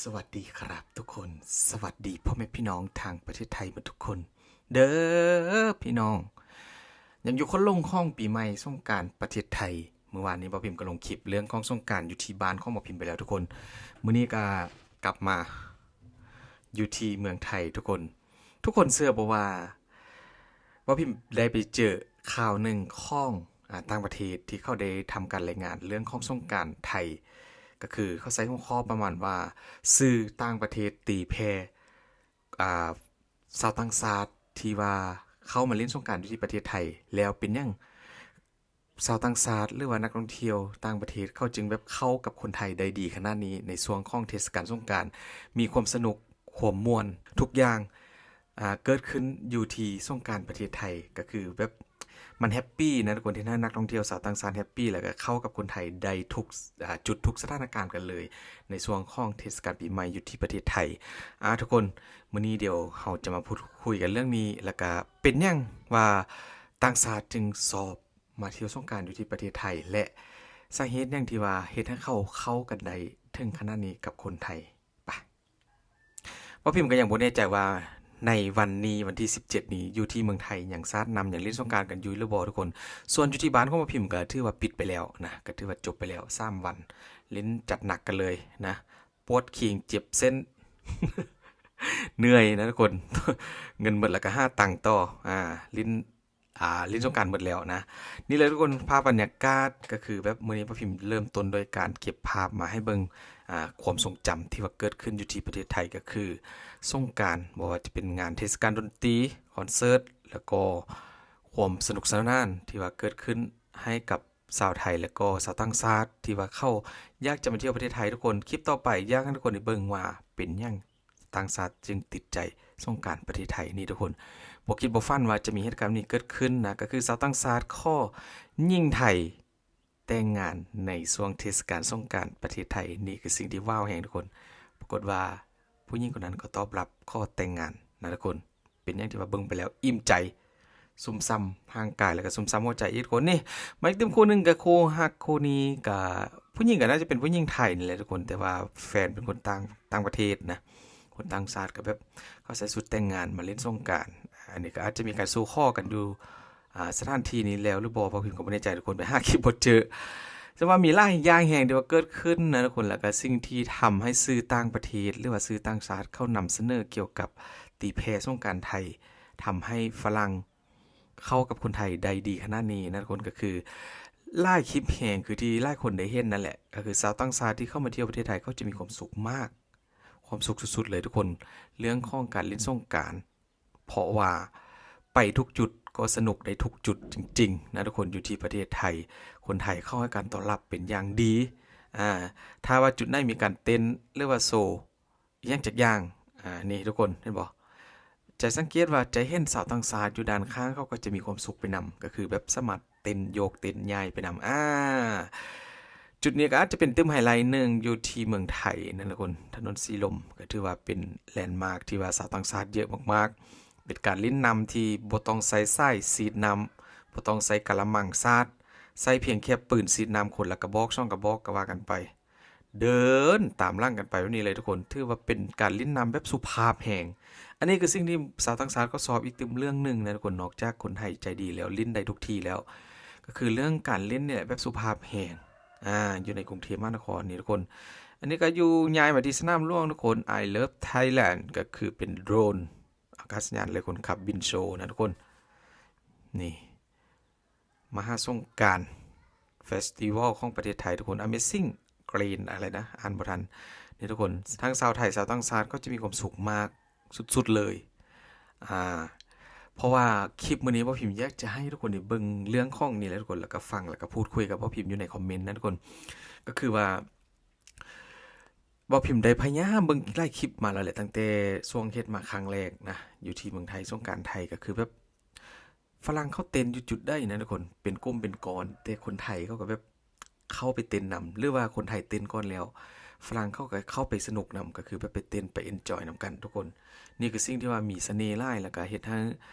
ສະຫວັດດີຄັບທຸກຄົນ, ສະຫວັດດີພໍ່ແມ່ພີ່ນ້ອງທາງປະເທດໄທໝົດທຸກຄົນເດີພີ່ນ້ອງ. ຍັງຢູ່ຄົນລົງຂອງປີໃໝ່ສົງການປະເທດໄທ. ມື້ວານນີ້ບ່າວພິມກໍລົງຄລິບເລື່ອງຂອງສົງການຢູ່ທີ່ບ້ານຂອງບ່າວພິມໄປແລ້ວທຸກຄົນ. ມື້ນີ້ກໍກັບມາຢູ່ທີ່ເມືອງໄທທຸກຄົນ. ທຸກຄົນເຊື່ອບໍ່ວ່າ ວ່າພິມໄດ້ໄປເຈີຂ່າວໜຶ່ງຂອງ ອາ ຕ່າງປະເທດທີ່ເຂົາໄດ້ທຳການລາຍງານເລື່ອງຂອງສົງການໄທ, ກໍຄືເຂົາໃສ່ຫົວຂໍ້ປະມານວ່າ ສື່ຕ່າງປະເທດຕີແຜ່ ອາ ຊາວຕ່າງຊາດທີ່ວ່າເຂົ້າມາຫຼິ້ນສົງການຢູ່ທີ່ປະເທດໄທ, ແລ້ວເປັນຫຍັງຊາວຕ່າງຊາດ ຫຼືວ່ານັກທ່ອງທ່ຽວຕ່າງປະເທດ ເຂົາຈຶ່ງແບບເຂົ້າກັບຄົນໄທໄດ້ດີຂະໜາດນີ້ ໃນຊ່ວງຂອງເທດສະການສົງການ, ມີຄວາມສະໜຸກ ຄວາມມ່ວນ ທຸກຢ່າງ ອາ ເກີດຂຶ້ນຢູ່ທີ່ສົງການປະເທດໄທ. ກໍຄືແບບມັນແຮັບປີນະທຸກຄົນ, ເຮັດໃຫ້ນັກທ່ອງທ່ຽວຊາວຕ່າງຊາດແຮັບປີ ແລ້ວກໍເຂົ້າກັບຄົນໄທໄດ້ທຸກ ອາ ຈຸດ ທຸກສະຖານະການກັນເລີຍ ໃນຊ່ວງຂອງເທດສະການປີໃໝ່ຢູ່ທີ່ປະເທດໄທ. ອາ ທຸກຄົນ, ມື້ນີ້ດຽວເຮົາຈະມາພູດຄຸຍກັນເລື່ອງນີ້ ແລ້ວກໍເປັນຫຍັງວ່າຕ່າງຊາດຈຶ່ງຊອບມາທ່ຽວສົງການຢູ່ທີ່ປະເທດໄທ ແລະ ສາເຫດຫຍັງທີ່ວ່າເຮັດໃຫ້ເຂົາເຂົ້າກັນໄດ້ເຖິງຂະໜາດນີ້ກັບຄົນໄທ. ປະ ບ່າວພິມກໍຍັງບໍ່ແນ່ໃຈວ່າໃນວັນນີ້ ວັນທີສິບເຈັດນີ້ ຢູ່ທີ່ເມືອງໄທຍັງຊາດນຳ ຍັງຫຼິ້ນສົງການກັນຢູ່ຫຼືບໍ່ທຸກຄົນ. ສ່ວນຢູ່ທີ່ບ້ານຂອງບ່າວພິມກໍຖືວ່າປິດໄປແລ້ວນະ, ກໍຖືວ່າຈົບໄປແລ້ວສາມວັນ, ຫຼິ້ນຈັດໜັກກັນເລີຍນະ, ປວດຄີງເຈັບເສັ້ນ ເມື່ອຍນະທຸກຄົນ, ເງິນໝົດແລ້ວກໍຫາຕັງຕໍ່ ອາ ຫຼິ້ນ ອາ ຫຼິ້ນສົງການໝົດແລ້ວນະ. ນີ້ແຫຼະທຸກຄົນ, ພາບບັນຍາກາດກໍຄືແບບມື້ນີ້ບ່າວພິມເລີ່ມຕົ້ນໂດຍການເກັບພາບມາໃຫ້ເບິ່ງ ອາ ຄວາມຊົງຈຳທີ່ວ່າເກີດຂຶ້ນຢູ່ທີ່ປະເທດໄທ ກໍຄືສົງການ, ບໍ່ວ່າຈະເປັນງານເທດສະການດົນຕີ, ຄອນເສີດ ແລ້ວກໍຄວາມສະໜຸກສະໜານທີ່ວ່າເກີດຂຶ້ນໃຫ້ກັບຊາວໄທ ແລ້ວກໍຊາວຕ່າງຊາດທີ່ວ່າເຂົາຢາກຈະມາທ່ຽວປະເທດໄທທຸກຄົນ. ຄລິບຕໍ່ໄປຢາກໃຫ້ທຸກຄົນໄດ້ເບິ່ງວ່າເປັນຫຍັງ ຕ່າງຊາດຈຶ່ງຕິດໃຈສົງການປະເທດໄທນີ້ທຸກຄົນ. ບໍ່ຄິດບໍ່ຝັນວ່າຈະມີເຫດການນີ້ເກີດຂຶ້ນນະ, ກໍຄືຊາວຕ່າງຊາດຂໍຍິງໄທແຕ່ງງານໃນຊ່ວງເທດສະການສົງການປະເທດໄທ. ນີ້ຄືສິ່ງທີ່ວ້າວແຮງທຸກຄົນ. ປາກົດວ່າຜູ້ຍິງຄົນນັ້ນກໍຕອບຮັບຂໍແຕ່ງງານນະທຸກຄົນ. ເປັນຫຍັງທີ່ວ່າເບິ່ງໄປແລ້ວອີ່ມໃຈ, ຊຸ່ມຊ່ຳຮ່າງກາຍ ແລ້ວກໍຊຸ່ມຊ່ຳຫົວໃຈອີກທຸກຄົນ. ນີ້ ມາອີກຕື່ມຄູ່ໜຶ່ງ, ກໍຄູ່ຮັກຄູ່ນີ້ ກໍຜູ້ຍິງກໍໜ້າຈະເປັນຜູ້ຍິງໄທນີ້ແຫຼະທຸກຄົນ, ແຕ່ວ່າແຟນເປັນຄົນຕ່າງ ຕ່າງປະເທດນະ, ຄົນຕ່າງຊາດ ກໍແບບເຂົາໃສ່ຊຸດແຕ່ງງານມາຫຼິ້ນສົງການ. ອັນນີ້ກໍອາດຈະມີການສູ່ຂໍກັນຢູ່ ອາ ສະຖານທີ່ນີ້ແລ້ວຫຼືບໍ່ ບ່າວພິມກໍບໍ່ແນ່ໃຈທຸກຄົນ, ໄປຫາຄລິບບໍ່ເຈີ. ແຕ່ວ່າມີຫຼາຍຢ່າງແຮງທີ່ວ່າເກີດຂຶ້ນນະທຸກຄົນ, ແລ້ວກໍສິ່ງທີ່ທຳໃຫ້ສື່ຕ່າງປະເທດ ຫຼືວ່າສື່ຕ່າງຊາດເຂົານຳສະເໜີກ່ຽວກັບຕີແຜ່ສົງການໄທ ທຳໃຫ້ຝຣັ່ງເຂົ້າກັບຄົນໄທໄດ້ດີຂະໜາດນີ້ນະທຸກຄົນ, ກໍຄືຫຼາຍຄລິບແຮງ ຄືທີ່ຫຼາຍຄົນໄດ້ເຫັນນັ້ນແຫຼະ, ກໍຄືຊາວຕ່າງຊາດທີ່ເຂົ້າມາທ່ຽວປະເທດໄທ ເຂົາຈະມີຄວາມສຸກມາກ, ຄວາມສຸກສຸດໆເລີຍທຸກຄົນ, ເລື່ອງຂອງການຫຼິ້ນສົງການ. ເພາະວ່າໄປທຸກຈຸດກໍສະໜຸກໄດ້ທຸກຈຸດຈິງໆນະທຸກຄົນ. ຢູ່ທີ່ປະເທດໄທ ຄົນໄທເຂົ້າໃຫ້ການຕ້ອນຮັບເປັນຢ່າງດີ. ອາ ຖ້າວ່າຈຸດໃດມີການເຕັ້ນ ຫຼືວ່າໂຊ ອີ່ຫຍັງຈັກຢ່າງ ອາ ນີ້ທຸກຄົນເຫັນບໍ່? ຈະສັງເກດວ່າຈະເຫັນຊາວຕ່າງຊາດຢູ່ດ້ານຂ້າງ ເຂົາກໍຈະມີຄວາມສຸກໄປນຳ, ກໍຄືແບບສາມາດເຕັ້ນໂຍກເຕັ້ນຍ້າຍໄປນຳ. ອາ ຈຸດນີ້ກໍອາດຈະເປັນຕື່ມໄຮໄລໜຶ່ງຢູ່ທີ່ເມືອງໄທນະທຸກຄົນ, ຖະໜົນສີລົມ ກໍຖືວ່າເປັນແລນມາກທີ່ວ່າຊາວຕ່າງຊາດເຍອະມາກໆ. ເປັນການຫຼິ້ນນ້ຳທີ່ບໍ່ຕ້ອງໃຊ້ສາຍສີດນ້ຳ, ບໍ່ຕ້ອງໃຊ້ກະລະມັງສາດ, ໃຊ້ພຽງແຄ່ປືນສີດນ້ຳຄົນລະກະບອກສອງກະບອກກໍວ່າກັນໄປ. ເດີນຕາມຫຼັງກັນໄປແບບນີ້ເລີຍທຸກຄົນ, ຖືວ່າເປັນການຫຼິ້ນນ້ຳແບບສຸພາບແຮງ. ອັນນີ້ຄືສິ່ງທີ່ຊາວຕ່າງຊາດກໍຊອບອີກຕື່ມເລື່ອງໜຶ່ງນະທຸກຄົນ, ນອກຈາກຄົນໄທໃຈດີແລ້ວ ຫຼິ້ນໄດ້ທຸກທີ່ແລ້ວ ກໍຄືເລື່ອງການຫຼິ້ນນີ້ແຫຼະ ແບບສຸພາບແຮງ ອາ ຢູ່ໃນກຸງເທບມະຫານະຄອນນີ້ທຸກຄົນ. ອັນນີ້ກໍຢູ່ ຍ້າຍມາທີ່ສະໜາມຫຼວງທຸກຄົນ, I love Thailand ກໍຄືເປັນໂດຣນອາກາດສະຍານ ແລະ ຄົນຂັບບິນໂຊນະທຸກຄົນ. ນີ້ ມະຫາສົງການເຟສຕິວອລຂອງປະເທດໄທທຸກຄົນ, Amazing Green ອະໄລນະ ອ່ານບໍ່ທັນ. ນີ້ທຸກຄົນ ທັງຊາວໄທ ຊາວຕ່າງຊາດກໍຈະມີຄວາມສຸກມາກສຸດໆເລີຍ. ອາ ເພາະວ່າຄລິບມື້ນີ້ບ່າວພິມຢາກຈະໃຫ້ທຸກຄົນໄດ້ເບິ່ງເລື່ອງຂອງນີ້ແຫຼະທຸກຄົນ, ແລ້ວກໍຟັງ ແລ້ວກໍພູດຄຸຍກັບບ່າວພິມຢູ່ໃນຄອມເມັນນະທຸກຄົນ. ກໍຄືວ່າ ບ່າວພິມໄດ້ພະຍາຍາມເບິ່ງຫຼາຍຄລິບມາແລ້ວແຫຼະ, ຕັ້ງແຕ່ຊ່ວງເຮັດມາຄັ້ງແລກນະ ຢູ່ທີ່ເມືອງໄທ ສົງການໄທ ກໍຄືແບບຝຣັ່ງເຂົາເຕັ້ນຢູ່ຈຸດໃດນະທຸກຄົນ, ເປັນກຸ່ມເປັນກ້ອນ, ແຕ່ຄົນໄທເຂົາກໍແບບເຂົ້າໄປເຕັ້ນນຳ ຫຼືວ່າຄົນໄທເຕັ້ນກ່ອນແລ້ວ ຝຣັ່ງເຂົາກໍເຂົ້າໄປສະໜຸກນຳ, ກໍຄືແບບໄປເຕັ້ນໄປເອັນຈອຍນຳກັນທຸກຄົນ. ນີ້ຄືສິ່ງທີ່ວ່າມີສະເໜ່ຫຼາຍ ແລ້ວກໍເຮັດໃຫ້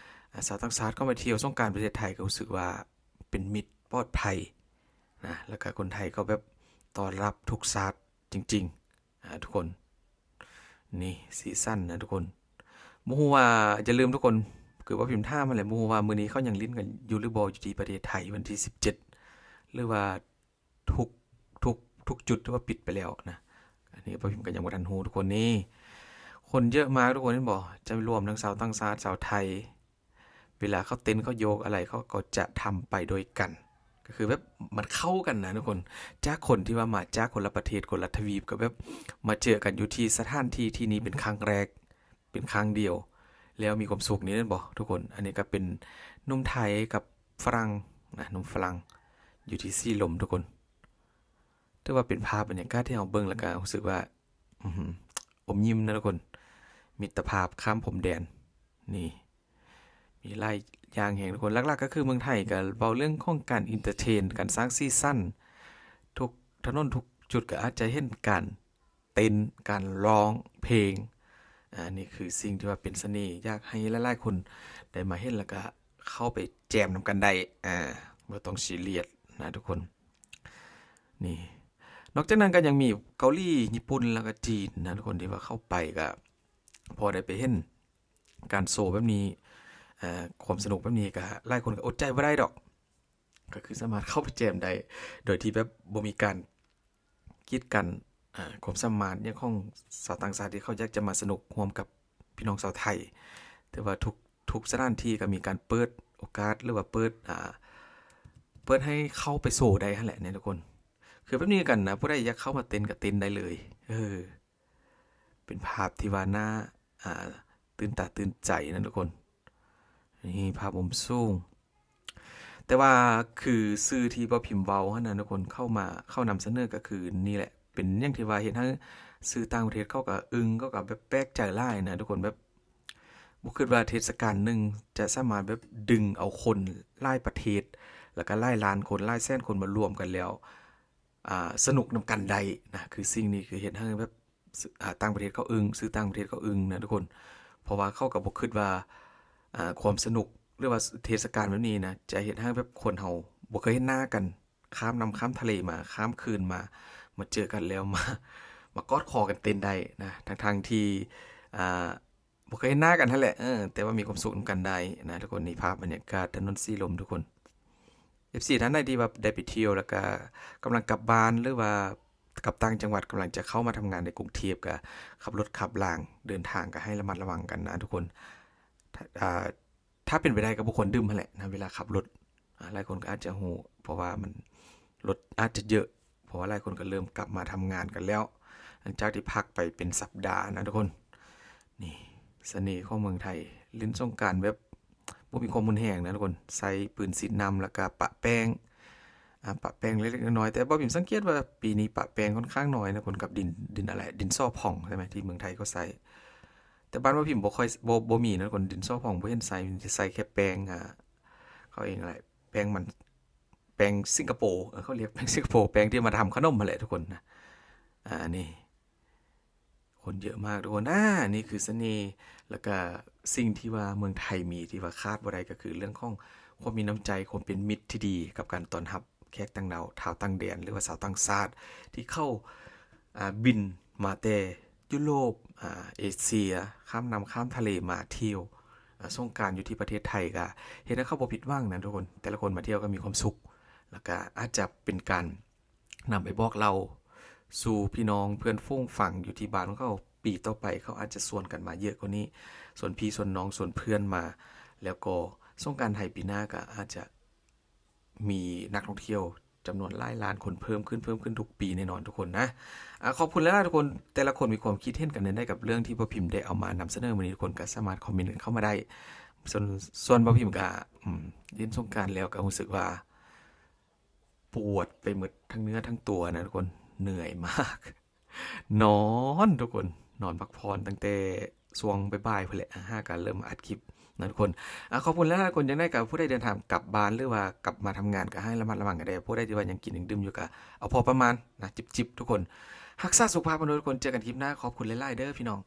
ອາ ຊາວຕ່າງຊາດເຂົ້າມາທ່ຽວສົງການປະເທດໄທ ກໍຮູ້ສຶກວ່າເປັນມິດ ປອດໄພນະ, ແລ້ວກໍຄົນໄທກໍແບບຕ້ອນຮັບທຸກຊາດ ຈິງໆ ອາ ທຸກຄົນ. ນີ້ ຊີຊັນນະທຸກຄົນ. ບໍ່ຮູ້ວ່າ ຢ່າລືມທຸກຄົນ ຄືວ່າພິມຖາມຫັ້ນແຫຼະ ບໍ່ຮູ້ວ່າມື້ນີ້ເຂົາຍັງຫຼິ້ນກັນຢູ່ຫຼືບໍ່ ຢູ່ທີ່ປະເທດໄທ ວັນທີສິບເຈັດ ຫຼືວ່າທຸກ ທຸກ ທຸກຈຸດຖືວ່າປິດໄປແລ້ວນະ. ອັນນີ້ພວກພິມກໍຍັງບໍ່ທັນຮູ້ທຸກຄົນ. ນີ້ ຄົນເຍອະມາກທຸກຄົນ ເຫັນບໍ່? ຈະລວມທັງຊາວຕ່າງຊາດ ຊາວໄທ ເວລາເຂົາເຕັ້ນ ເຂົາໂຍກອະໄລ ເຂົາກໍຈະທຳໄປດ້ວຍກັນ ກໍຄືແບບມັນເຂົ້າກັນນະທຸກຄົນ. ຈາກຄົນທີ່ວ່າມາຈາກຄົນລະປະເທດ ຄົນລະທະວີບ ກໍແບບມາເຈີກັນຢູ່ທີ່ສະຖານທີ່ທີ່ນີ້ເປັນຄັ້ງແລກ ເປັນຄັ້ງດຽວ ແລ້ວມີຄວາມສຸກນີ້ແມ່ນບໍ່ທຸກຄົນ? ອັນນີ້ກໍເປັນໜຸ່ມໄທກັບຝຣັ່ງນະ ໜຸ່ມຝຣັ່ງ ຢູ່ທີ່ສີລົມທຸກຄົນ. ຖືວ່າເປັນພາບບັນຍາກາດທີ່ເຮົາເບິ່ງແລ້ວກໍຮູ້ສຶກວ່າ ອືມ ອົມຍິ້ມນະທຸກຄົນ. ມິດຕະພາບຂ້າມພົມແດນ ນີ້ ມີຫຼາຍຢ່າງແຮງທຸກຄົນ. ຫຼັກໆກໍຄືເມືອງໄທກໍເວົ້າເລື່ອງຂອງການເອັນເຕີເທນ ການສ້າງສີສັນ ທຸກຖະໜົນທຸກຈຸດກໍອາດຈະເຫັນການເຕັ້ນ ການຮ້ອງເພງ. ອາ ນີ້ຄືສິ່ງທີ່ວ່າເປັນສະເໜ່ ຢາກໃຫ້ຫຼາຍໆຄົນໄດ້ມາເຫັນ ແລ້ວກໍເຂົ້າໄປແຈມນຳກັນໄດ້ ອາ ບໍ່ຕ້ອງຊີຣຽສນະທຸກຄົນ. ນີ້ ນອກຈາກນັ້ນກໍຍັງມີເກົາຫຼີ, ຍີ່ປຸ່ນ ແລ້ວກໍຈີນນະທຸກຄົນ ທີ່ວ່າເຂົ້າໄປກໍພໍໄດ້ໄປເຫັນການໂຊແບບນີ້ ເອີ ຄວາມສະໜຸກແບບນີ້ກໍຫຼາຍຄົນກໍອົດໃຈບໍ່ໄດ້ດອກ ກໍຄືສາມາດເຂົ້າໄປແຈມໄດ້ ໂດຍທີ່ແບບບໍ່ມີການກີດກັນ ອາ ຄວາມສາມາດຫຍັງຂອງຊາວຕ່າງຊາດທີ່ເຂົາຢາກຈະມາສະໜຸກຮ່ວມກັບພີ່ນ້ອງຊາວໄທ. ແຕ່ວ່າທຸກ ທຸກສະຖານທີ່ກໍມີການເປີດໂອກາດ ຫຼືວ່າເປີດ ອາ ເປີດໃຫ້ເຂົ້າໄປໂຊໄດ້ຫັ້ນແຫຼະນະທຸກຄົນ. ຄືແບບນີ້ກັນນະ ຜູ້ໃດຢາກເຂົ້າມາເຕັ້ນກໍເຕັ້ນໄດ້ເລີຍ. ເອີ ເປັນພາບທີ່ວ່າໜ້າ ອາ ຕື່ນຕາຕື່ນໃຈນະທຸກຄົນ. ນີ້ພາບມຸມສູງ ແຕ່ວ່າຄືສື່ທີ່ບໍ່ພິມເວົ້າຫັ້ນນະທຸກຄົນ ເຂົ້າມາ ເຂົານຳສະເໜີກໍຄືນີ້ແຫຼະ ເປັນຫຍັງທີ່ວ່າເຮັດໃຫ້ສື່ຕ່າງປະເທດເຂົາກໍອຶ້ງ ເຂົາກໍແບບແປກໃຈຫຼາຍນະທຸກຄົນ. ແບບບໍ່ຄິດວ່າເທດສະການໜຶ່ງຈະສາມາດແບບດຶງເອົາຄົນຫຼາຍປະເທດ ແລ້ວກໍຫຼາຍລ້ານຄົນ ຫຼາຍແສນຄົນມາລວມກັນແລ້ວ ອາ ສະໜຸກນຳກັນໄດ້ນະ. ຄືສິ່ງນີ້ຄືເຮັດໃຫ້ແບບ ອາ ຕ່າງປະເທດເຂົາອຶ້ງ ສື່ຕ່າງປະເທດເຂົາອຶ້ງນະທຸກຄົນ ເພາະວ່າເຂົາກໍບໍ່ຄິດວ່າ ອາ ຄວາມສະໜຸກ ຫຼືວ່າເທດສະການແບບນີ້ນະ ຈະເຮັດໃຫ້ແບບຄົນເຮົາບໍ່ເຄີຍເຫັນໜ້າກັນ ຂ້າມນ້ຳຂ້າມທະເລມາ ຂ້າມຄືນມາ ມາເຈີກັນແລ້ວ ມາ ມາກອດຄໍກັນເຕັ້ນໄດ້ນະ ທັງໆທີ່ ອາ ບໍ່ເຄີຍເຫັນໜ້າກັນຫັ້ນແຫຼະ ເອີ ແຕ່ວ່າມີຄວາມສຸກນຳກັນໄດ້ນະທຸກຄົນ. ນີ້ພາບບັນຍາກາດຖະໜົນສີລົມທຸກຄົນ. ເອັຟຊີ ທ່ານໃດທີ່ວ່າໄດ້ໄປທ່ຽວ ແລ້ວກະກຳລັງກັບບ້ານ ຫຼືວ່າກັບຕ່າງຈັງຫວັດ ກຳລັງຈະເຂົ້າມາທຳງານໃນກຸງເທບ ກະຂັບລົດຂັບລາງເດີນທາງ ກະໃຫ້ລະມັດລະວັງກັນນະທຸກຄົນ. ຖ້າ ອາ ຖ້າເປັນໄປໄດ້ກໍບໍ່ຄວນດື່ມຫັ້ນແຫຼະນະ ເວລາຂັບລົດ. ອາ ຫຼາຍຄົນກໍອາດຈະຮູ້ ເພາະວ່າມັນ ລົດອາດຈະເຍອະ ເພາະວ່າຫຼາຍຄົນກໍເລີ່ມກັບມາທຳງານກັນແລ້ວ ຫຼັງຈາກທີ່ພັກໄປເປັນສັບດານະທຸກຄົນ. ນີ້ສະເໜ່ຂອງເມືອງໄທ ຫຼິ້ນສົງການແບບບໍ່ມີຄວາມຮຸນແຮງນະທຸກຄົນ ໃຊ້ປືນສີດນ້ຳ ແລ້ວກະປະແປ້ງ ອາ ປະແປ້ງເລັກໆນ້ອຍໆ. ແຕ່ບໍ່ພິມສັງເກດວ່າປີນີ້ປະແປ້ງຂ້ອນຂ້າງໜ້ອຍນະທຸກຄົນ ກັບດິນ ດິນອະໄລ ດິນສໍ່ພອງໃຊ່ໄໝ ທີ່ເມືອງໄທເຂົາໃຊ້. ແຕ່ບ້ານບໍ່ພິມບໍ່ຄ່ອຍ ບໍ່ ບໍ່ມີນະທຸກຄົນ ດິນສໍ່ພອງບໍ່ເຫັນໃຊ້ ມີແຕ່ໃຊ້ແຄ່ແປ້ງ ອາ ເຂົາເອີ້ນຫຍັງ ແປ້ງມັນ ແປ້ງສິງກະໂປ ເອີ ເຂົາລຽກແປ້ງສິງກະໂປ ແປ້ງທີ່ມາທຳຂະໜົມຫັ້ນແຫຼະທຸກຄົນນະ. ອາ ນີ້ ຄົນເຍອະມາກທຸກຄົນ. ອາ ນີ້ຄືສະເໜ່ ແລ້ວກະສິ່ງທີ່ວ່າເມືອງໄທມີທີ່ວ່າຂາດບໍ່ໄດ້ ກໍຄືເລື່ອງຂອງຄວາມມີນ້ຳໃຈ ຄວາມເປັນມິດທີ່ດີກັບການຕ້ອນຮັບແຂກຕ່າງດ້າວ ຊາວຕ່າງແດນ ຫຼືວ່າຊາວຕ່າງຊາດ ທີ່ເຂົາ ອາ ບິນມາແຕ່ຢູໂຣບ ອາ ເອເຊຍ ຂ້າມນ້ຳຂ້າມທະເລມາທ່ຽວ ອາ ສົງການຢູ່ທີ່ປະເທດໄທ ກະເຮັດໃຫ້ເຂົາບໍ່ຜິດຫວັງນະທຸກຄົນ. ແຕ່ລະຄົນມາທ່ຽວກໍມີຄວາມສຸກ ແລ້ວກະອາດຈະເປັນການ ນຳໄປບອກເລົ່າສູ່ພີ່ນ້ອງເພື່ອນຝູງຢູ່ທີ່ບ້ານຂອງເຂົາ ປີຕໍ່ໄປເຂົາອາດຈະຊວນກັນມາເຍອະກວ່ານີ້ ຊວນພີ່ຊວນນ້ອງຊວນເພື່ອນມາ ແລ້ວກໍສົງການໄທປີໜ້າກໍອາດຈະມີນັກທ່ອງທ່ຽວຈຳນວນຫຼາຍລ້ານຄົນເພີ່ມຂຶ້ນ ເພີ່ມຂຶ້ນທຸກປີແນ່ນອນທຸກຄົນນະ. ອາ ຂອບຄຸນຫຼາຍໆທຸກຄົນ ແຕ່ລະຄົນມີຄວາມຄິດເຫັນກັນແນວໃດກັບເລື່ອງທີ່ບໍ່ພິມໄດ້ເອົາມານຳສະເໜີມື້ນີ້ ທຸກຄົນກໍສາມາດຄອມເມັນກັນເຂົ້າມາໄດ້. ສ່ວນ ສ່ວນບໍ່ພິມກໍ ອືມ ຫຼິ້ນສົງການແລ້ວກໍຮູ້ສຶກວ່າ ປວດໄປໝົດທັງເນື້ອທັງຕົວນະທຸກຄົນ ເໜື່ອຍມາກ ນອນທຸກຄົນ ນອນພັກຜ່ອນຕັ້ງແຕ່ຊ່ວງບ່າຍໆພຸ້ນແຫຼະ ຫາກະເລີ່ມມາອັດຄລິບນະທຸກຄົນ. ອາ ຂອບຄຸນຫຼາຍໆທຸກຄົນ ຈັ່ງໃດກໍຜູ້ໃດເດີນທາງກັບບ້ານ ຫຼືວ່າກັບມາທຳງານ ກໍໃຫ້ລະມັດລະວັງກັນແດ່ ຜູ້ໃດທີ່ວ່າຍັງກິນຍັງດື່ມຢູ່ ກໍເອົາພໍປະມານນະ ຈິບໆ ທຸກຄົນ ຮັກສາສຸຂະພາບກັນດ້ວຍທຸກຄົນ. ເຈີກັນຄລິບໜ້າ ຂອບຄຸນຫຼາຍໆເດີພີ່ນ້ອງ.